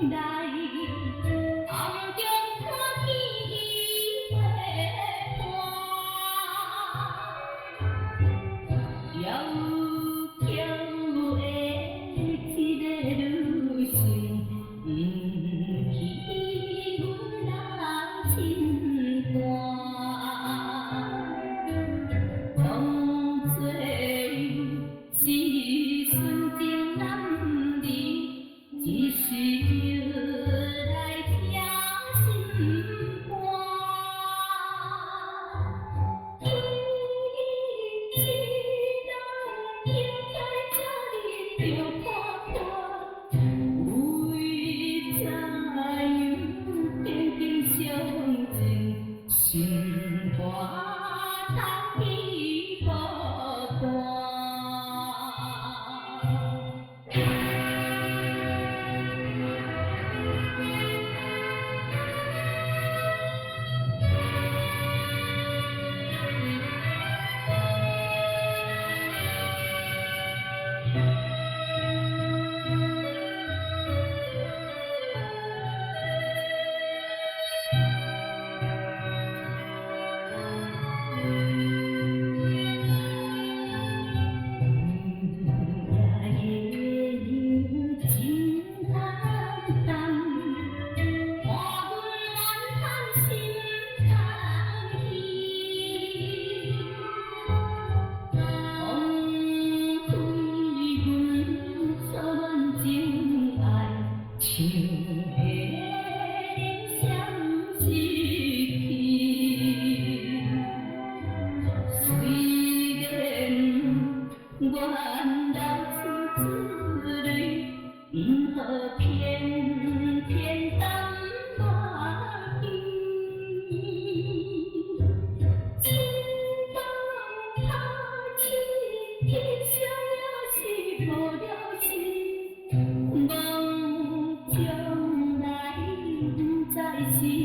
內，暗中看見伊陪伴。遙遙的一个女性，毋去阮人心肝。當作是純情男兒，只是藥來疼心肝。伊一人應該這呢著破破，為怎樣天天相情，心肝通去孤單。夜的夜真暗淡，看阮怨叹心空虚。枉費阮初戀情愛，像彼人相失去。雖然願流出淚，毋好偏偏淡忘記。真當拍醒，天上也是無了時，夢將來毋知是。